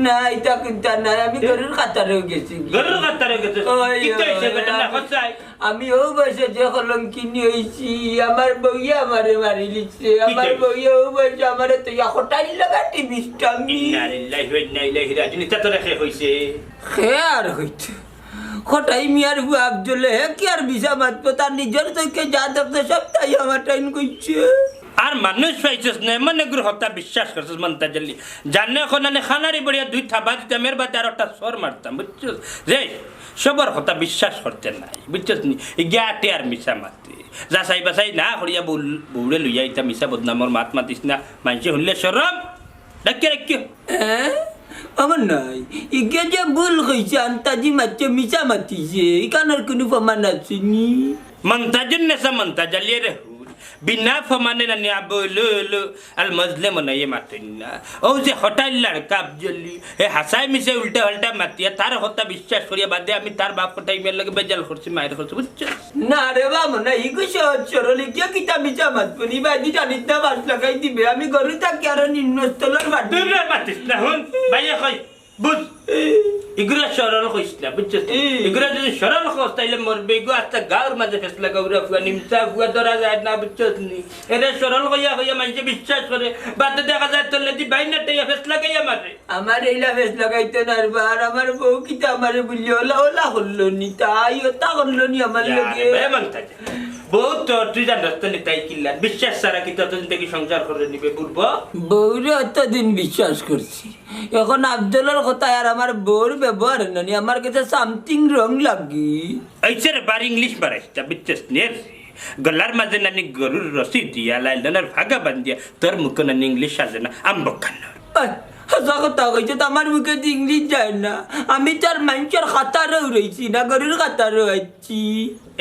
না, ইতা কুন্তা না, আমি গরুর কাতারেও গেছি। গরুর কাতারে গেছে? ওই, কিতা অইছে ওই, বেটা, না আমি, খসাই? আমি অউ বয়সে যে কলঙ্কিনী অইছি, আমার বউয়ে আমারে মারিলিছে। আমার বউয়ে অউ বয়সে আমারে তো ইয়া খটাইল লাগাটি বিষ্টামি। ইন্না লিল্লাহি ওয়া ইন্না ইলাইহি রাজিউন। ইতা তোরে কে কইছে? কে আর কইছে? খটাই মিয়ার ফুয়া আফজলে, হে কি আর মিছা মাতবো? তার নিজর চউখে যা দেখছে সব তাই আমার টাইন কইছে। আর মানুষ পাইছস না, এমন এগুর কথা বিশ্বাস করছস মন্তাজ আলী। জানে অখন আমি খানারি বড়িয়া দুই থাবা দিতাম, এর বাদে আর একটা সর মারতাম, বুঝছস? যে সবর কথা বিশ্বাস করতে নাই, বুঝছস নি? ইগিয়ে আটে আর মিছা মাতে। যাচাই বাছাই না করিয়া বউ, বউরে লইয়া ইতা মিছা বদনামর মাত মাতিস না, মানষে হুনলে শরম। ডাকিয়া রাখিও। হ্যাঁ? আমার নাই। ইগে যে ভুল কইছে, আন্তাজি মাতছে, মিছা মাতিছে। ইখানর কুনু প্রমাণ আছে নি? মন্তাজুন নেসা মন্তাজ আলী রে হুর। বিনা প্রমাণে না নিয়া বলো, লো, আল মজলে মনাইয়ে মাতইন না। অউ যে খটাইল লাড়কা আফজলি, হে হাছাই মিছাই উল্টা পাল্টা মাতিয়া, তার কথা বিশ্বাস করিয়া বাদে আমি তার বাপ খটাই মিয়ার লগে বেজাল করছি, মাইর করছি, বুঝছো? না রে বাবা, না, ইগু সহজ সরল, ইগিয়ে কিতা মিছা মাতবো নি, ভাই, দুইটা নিত্যা বাস লাগাই দিবে। আমি গরু থাকি আরো নিম্ন স্তরর বাড়ি। দূর রে, মাতিস না, হুন, ভাইয়ে কই, বুঝ। ইগুরে সরল কইস না, বুঝছস নি? ই। ইগুরে যদি সরল কস, তাইলে মরবে। ইগু আস্তা গাউর মাঝে ফেসলা গাউরা ফুয়া, নিমচা ফুয়া ধরা যায় না, বুঝছস নি? এরে সরল কইয়া কইয়া মানষে বিশ্বাস করে, বাদে দেখা যায় তোর লেদি বাইনা টেয়া ফেসলা গাইয়া মারে। আমার এইলা ফেস লাগাইতো না রে বা, আর আমার বউ কিতা আমারে বুলিয়া ওলা ওলা করলো নি, তাই ওতা করলো নি আমার ইয়া লগে। রে, বে মন্তাজ। বউ তো তুই জানস তো নি তাই কিল্লান। বিশ্বাস ছাড়া কি ততদিন থাকি সংসার করে নিবে, বুড়বো? বউরে অতদিন বিশ্বাস করছি, এখন আফজলর কথায় আর আমার বউর ব্যবহার নানি আমার কাছে something wrong লাগি। অইছে রে, বার ইংলিশ মারাইস না, বুঝছস নি রে? গলার মাঝে নানি গরুর রশি দিয়া, লাইলনর ফাগা বান্ধিয়া, তোর মুখো নানি ইংলিশ সাজে না, আম্বকানোর। ওই, হাছা কথা কইছে তো, আমার মুখেদি ইংলিশ যায় না। আমি তো আর মানষর কাতারেও রইছি না, গরুর কাতারেও আইছি।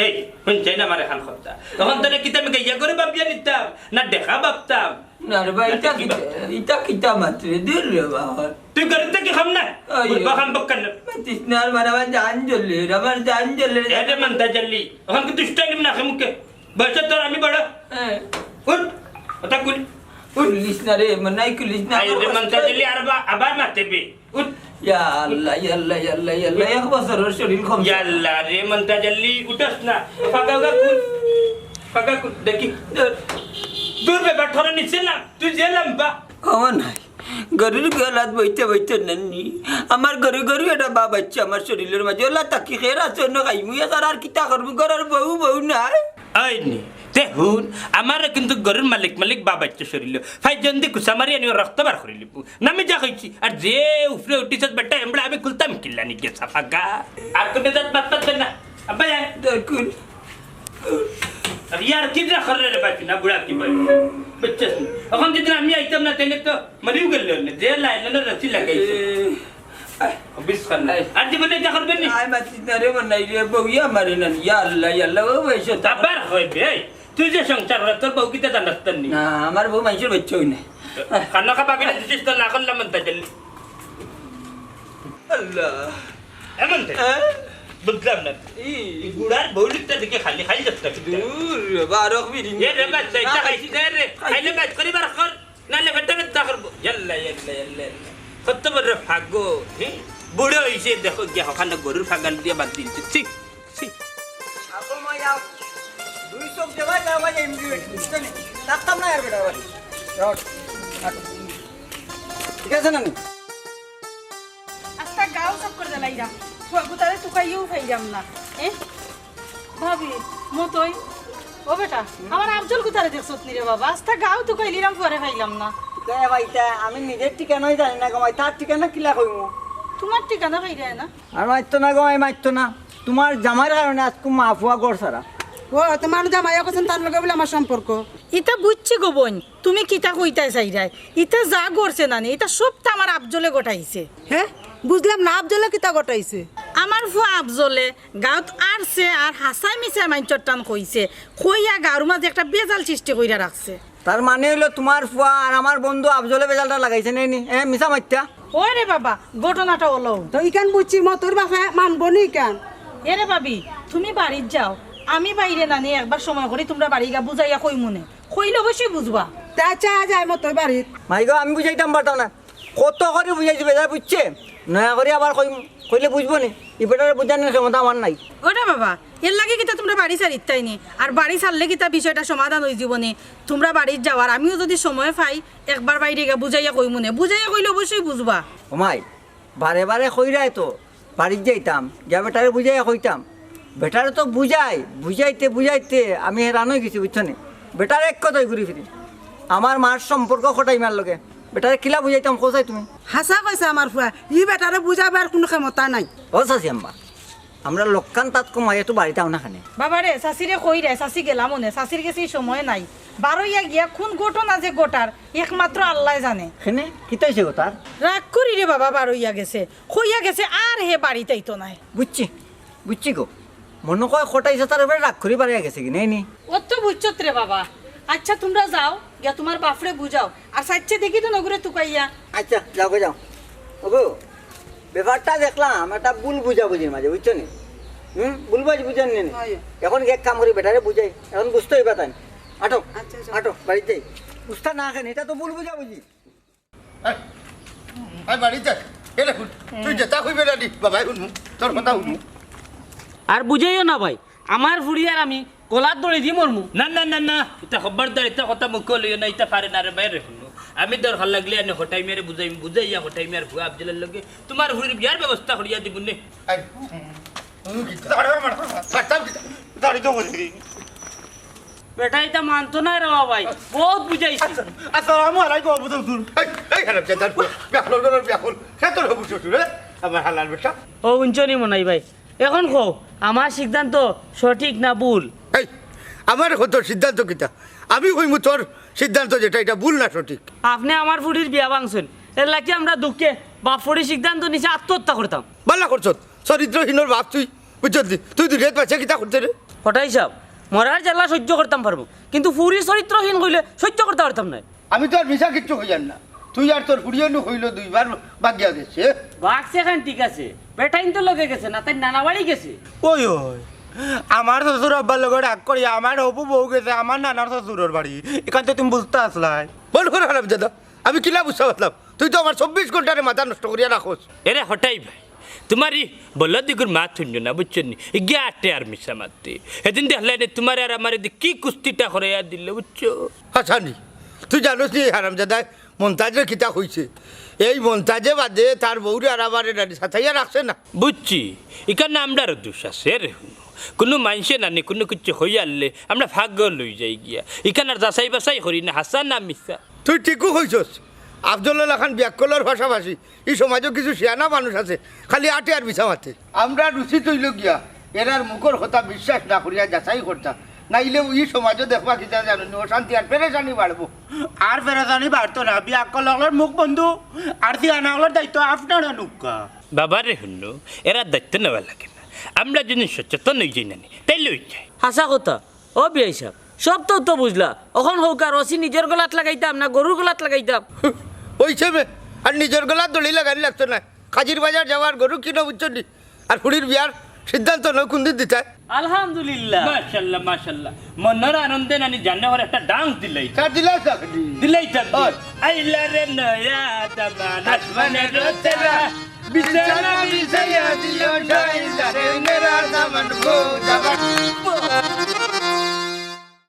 এই, হুনছস না আমার এখান কথা? তখন তোরে কিতা আমি গাইয়া করে ভাবিয়া নিতাম, না দেখা ভাবতাম? না রে বা, ইতা কিতা, ইতা কিতা মাতরে? দূর রে বাবা। তুই গরুর থাকি কম না? ওই, বুড়বো আম্বকানোর। মাতিস না আর, আমার জান জ্বলে, আমার জান জ্বলে। এ রে মন্তাজ আলী, অখন কি দুষ্টাইলিম না মুখে? বয়সে তোর আমি বড়। হ্যাঁ। উঠ, কথা কুল। উঠ। খুলিস না রে, মনাই খুলিস না। আরে রে মন্তাজ আলী, আর বা-, আবার মাতে বে। উঠ। ইয়া আল্লাহ, ইয়া আল্লাহ, ইয়া আল্লাহ, ইয়া আল্লাহ, এক বছরর শরীর কম। ইয়া আল্লাহ রে মন্তাজ আলী, উঠস না। ফাগা উগা কুল। ফাগা কুল, দেখি। দূর বে, বাট্টরা নিচে না। তুই যে লম্বা। ও নাই। গরুর গলাত বইতে বইতে নানি। আমার গরু গরু এটা বাপ আইছে আমার শরীলর মাঝে। ওলা তাকি খের আছে, অন্য খাইমু। এ তার আর কিতা করমু? ঘরর বউ বউ নাই। ওই নি, তে হুন, আমারও কিন্তু গরুর মালিক মালিক বাপ আইছে শরীল। ফাইজন্দি কুচা মারি আনি রক্ত বার করি লিবু। নামি যা কইছি, আর যে উপরে উঠিছত বেটা, এমবড়া আমি খুলতাম কিল্লা নি গেছা ফাগা। আর কোনো জাত মাত মাতবে না। আব্বা, আয়। দেখুন। আর ইয়ার কিতা করে রে বাকি না বুড়া কি বলে? বুঝছস নি? অখন যদি আমি আইতাম না, তাইলে তো মরিউ গেল না। যে লাইলনর রশি লাগাইছে। এ, আয়। বিষ খান না। আয়। আর জীবনে ইটা করবে নি? আয় মাতিস না রে, মনাই রে, বউয়ে আমারে না। ইয়া আল্লাহ, ইয়া আল্লাহ, ও ভাই, সত্যি। আবার কইবে, এই, তুই যে সংসার করে, তোর বউ কিতা জানাস তোর নি? না, আমার বউ মানষর বাচ্চা অয় না। খানা খাবা বিলে দিছিস তো, না করলাম মন্তাজ আলী। আল্লাহ। এমন তো? হ্যাঁ? বুঝলাম না। ই। এই বুড়ার বউ লিখতে দেখে খালি খালি যাচ্ছে কিন্তু। দূর রে, বারো মিনিট। এ রে বাচ্চা, এটা খাইছি না রে। খাইলে বাইত করি বার কর। নালে বেটা বেটা করবো। ইয়াল্লা, ইয়াল্লা, ইয়াল্লা, ইয়াল্লা। কত বড় ফাগো, হ্যাঁ? বুড়ো হইছে, দেখো গিয়া ওখানে গরুর ফাগান দিয়া বাদ দিলছে। ছি, ছি। আপন মায়া, দুই চোখ দেওয়া যাওয়া যায় এমনি বেটি, বুঝছো নি? থাকতাম না আর বেটা বাড়ি। যাও, হাঁটো। ঠিক আছে নানি? আস্তা গাউ চক্কর দিলাইরাম। ফুয়া গুতারে তুকাইয়াও পাইরাম না। এ? ভাবি, মতই। ও বেটা, আমার আফজল গুতারে দেখছত নি রে বাবা? আস্তা গাউ তুকাইলিরাম, ফুয়ারে পাইলাম না। কে ভাইটা, আমি নিজের ঠিকানাই জানি না গো মাই, তার ঠিকানা কিলা কইমু? তোমার ঠিকানা কইরায় না? আর মাততো না গো মাই, মাততো না। তোমার জামাইর কারণে আজকে মা ফুয়া ঘর ছাড়া। ও, তোমার জামাই এখন তার লগে বলে আমার সম্পর্ক। ইতা বুঝছি গো বইন, তুমি কিতা কইতায় চাইরায়? ইতা যা ঘটছে নানি, ইতা সবতা আমার আফজলে ঘটাইছে। হে? বুঝলাম না, আফজলে কিতা ঘটাইছে? আমার ফুয়া আফজলে গাউত আরছে আর হাছাই মিছাই মাইনষর টান কইছে। কইয়া গাউর মাঝে একটা বেজাল সৃষ্টি কইরা রাখছে। তার মানে অইলো তোমার ফুয়া আর আমার বন্ধু আফজলে বেজালটা লাগাইছে নি? এ, মিছা মাততা? ওই রে বাবা, ঘটনাটা অলো। তো ইখান বুঝছি, মতইর বাপে মানবো নি ইখান। এ রে ভাবি, তুমি বাড়িত যাও, আমি বাইরে নানি একবার সময় করি তুমরার বাড়ি গিয়া বুঝাইয়া কইমুনে। কইলে অবশ্যই বুঝবা। তে আচ্ছা, আয় যাই মতো বাড়িত। মাই গো, আমি বুঝাইতাম পারতাম না। কত করি বুঝাইছি, বেজায় বুঝছে। নয়া করি আবার কইম, কইলে বুঝবো নি। ই বেটারে বুঝানির ক্ষমতা আমার নাই। ওরে বাবা, এর লাগি কিতা তুমরা বাড়ি ছাড়িতায় নি? আর বাড়ি ছাড়লে কিতা বিষয়টা সমাধান অইযিবো নি? তুমরা বাড়িত যাওয়ার, আমিও যুদি সময় পাই, একবার বাইরে গিয়া বুঝাইয়া কইমুনে। বুঝাইয়া কইলে অবশ্যই বুঝবা। ও মাই, বারে বারে কইরায় তো, বাড়িত যাইতাম, গিয়া বেটারে বুঝাইয়া কইতাম। বেটারে তো বুঝাই, বুঝাইতে বুঝাইতে আমি হেরান অইগেছি, বুঝছো নি? বেটারে এক কথায় ঘুরি ফিরি। আমার মার সম্পর্ক কটাই মার লগে। বেটারে কিলা বুঝাইতাম, কও চাই তুমি? হাছা কইছে আমার ফুয়া, ই বেটারে বুঝাইবার কুনু ক্ষমতা নাই। ও চাচি আম্মা, আমরা লক্কান তাত কমাই একটু বাড়িত আও না কেনে? বাবারে, চাচিরে কইরায়, চাচি গেলা অনে, চাচির গেছে ই সময় নাই। বারইয়া গিয়া কুন ঘটনা যে ঘটার, একমাত্র আল্লায় জানে। কেনে? কিতা অইছে ঘটার? রাগ করি রে বাবা, বারইয়া গেছে। কইয়া গেছে আর হে বাড়িত আইতো নায়। বুঝছি, বুঝছি গো। মনো কয় কটাই চাচার উপরে রাগ করি বারইয়া গেছে গি, নায় নি? অত বুঝছত রে বাবা। আচ্ছা, তুমরা যাও, গিয়া তুমার বাফরে বুঝাও। আর চাইচ্চে দেখি তো নগুরে তুকাইয়া। আচ্ছা, যাও গো, যাও। ওগো, ব্যাপারটা দেখলাম একটা ভুল বুঝাবুঝির মাঝে, বুঝছো নি? হুম, ভুল বুঝ-, বুঝেন নি? হয়। এখন এক কাম করি, বেটারে বুঝাই, এখন বুঝতে অইবা তাই। আটো, আচ্ছা, আচ্ছা। আটো, বাড়িত যাই। বুঝতা না কেনে, ইটা তো ভুল বুঝাবুঝি। আয়, আয় বাড়িত যাই। এ রে হুন, তুই যেতা কইবে না নি, বাবায় হুনমু, তোর কথা হুনমু। আর বুঝাইও না ভাই, আমার ফুড়ি আর আমি গলাত দড়ি দি মরমু। না, না, না, না, ইতা খবরদার, ইতা কথা মুখো লইও না, ইতা পারে না রে ভাই রে হুনো। আমি দরকার লাগলে আনে হটাই মেরে বুঝাই, বুঝাইয়া হটাই মেরে ফুয়া আফজলর লগে তুমার ফুড়ির বিয়ার ব্যবস্থা করিয়া দিমুনে। আয়, হুম, হুম, কিতা? দাঁড়া, আমার, ছাড়তাম কিতা? দাঁড়ি তো বলি। বেটা, ইতা মানতো নায় রে বাবাই, বউত বুঝাইছি। আচ্ছা, আসসালামু আলাইকুম, আবু তনসুর। এই, এই হারামজাদার পুয়া, বেআক্কল ঘরর বেআক্কল। হে তোর হবু শ্বশুর, হে? আমার হালাল বেটা। ও, হুনছো নি মনাই ভাই, এখন কও, আমার সিদ্ধান্ত সঠিক না ভুল? এই, আমার এখন তোর সিদ্ধান্ত কিতা? আমি কইমু তোর সিদ্ধান্ত যেটা, ইটা ভুল না সঠিক। আপনে আমার ফুড়ির বিয়া ভাঙছইন, এর লাগি আমরা দুঃখে বাপ ফুড়ি সিদ্ধান্ত নিছে আত্মহত্যা করতাম। ভালা করছত, চরিত্রহীনর বাপ তুই, বুঝছত নি? তুই দুনিয়াত বাঁচিয়া কিতা করতে রে? কটাই সাব, মরার জ্বালা সহ্য করতাম পারমু, কিন্তু ফুড়ি চরিত্রহীন কইলে সহ্য করতা পারতাম নায়। আমি তো আর মিছা কিচ্ছু কইয়ার না। তুই আর তোর ফুড়িয়ে নু কইলো দুইবার ভাগিয়া গেছে। ভাগছে খান ঠিক আছে, বেটাইন তো লগে গেছে না, তাইর নানা বাড়ি গেছে। ওই, ওই, আমার শ্বশুর আব্বার লগে রাগ করি আমার হবু বউ গেছে আমার নানার শ্বশুরর বাড়ি। ইখান তো তুমি বুঝতা আছলায়। বন্ধ কর হারামজাদা, আমি কিলা বুঝতাম পারলাম? তুই তো আমার চব্বিশ ঘন্টারে মাথা নষ্ট করিয়া রাখোস। এরে হটাই ভাই, তুমার ই বলদ ইগুর মাত হুনছো না, বুঝছো নি? ইগিয়ে আটে আর মিছা মাতে। হেদিন দেখলায় নি তুমারে আর আমারে দি কি কুস্তিটা করাইয়া দিল, বুঝছো? হাছানি, তুই জানোস নি এই হারামজাদায় মন্তাজরে কিতা কইছে? এই মন্তাজে বাদে তার বউরে আর আমারে নানি সাতাইয়া রাখছে না। বুঝছি, ইখান আমরারও দোষ আছে রে হুনো। কুনু মানষে নানি কুনু কিচ্ছু কইয়ারলে আমরা পাগল অইযাই গিয়া। ইখান আর যাচাই বাছাই করি না, হাছা না মিছা। তুই ঠিকউ কইছস। আফজলর লাখান বেআক্কলর পাশাপাশি ই সমাজো কিছু শিয়ানা মানুষ আছে, খালি আটে আর মিছা মাতে। আমরার উচিত অইলো গিয়া এরার মুখর কথা বিশ্বাস না করিয়া যাচাই করতা, নাইলে ই সমাজো দেখবা কিতা জানো নি, অশান্তি আর পেরেশানি বাড়বো। আর পেরেশানি বাড়তো না, বেআক্কল অকলর মুখ বন্ধ, আর শিয়ানা অকলর দায়িত্ব আপনারা নুক্কা। বাবারে হুনো, এরার দায়িত্ব নেওয়া লাগে না। আমরা যদি সচেতন অইযাই নানি, তাইলে অইযায়। হাছা কথা, ও বিয়াই সাব, সব তো, তো বুঝলা, অখন কউক্কা রশি নিজর গলাত লাগাইতাম না গরুর গলাত লাগাইতাম? অইছে বে, আর নিজর গলাত দড়ি লাগানি লাগতো নায়। কাজির বাজার যাওয়ার গরু কিনো বুঝছো নি? আর ফুড়ির বিয়ার সিদ্ধান্ত নু কুনদিন দিতায়? আলহামদুলিল্লাহ। মাশাআল্লাহ, মাশাআল্লাহ। মনর আনন্দে নানি জানে অর একটা dance দিলাই। তা দিলাই তো। দিলাই তো। ওই। আইলা রে নয়া দামান আসমানের তেরা, বিছানা বিছাইয়া দিল ঠাই, জানে মেরা দামান গো দামান।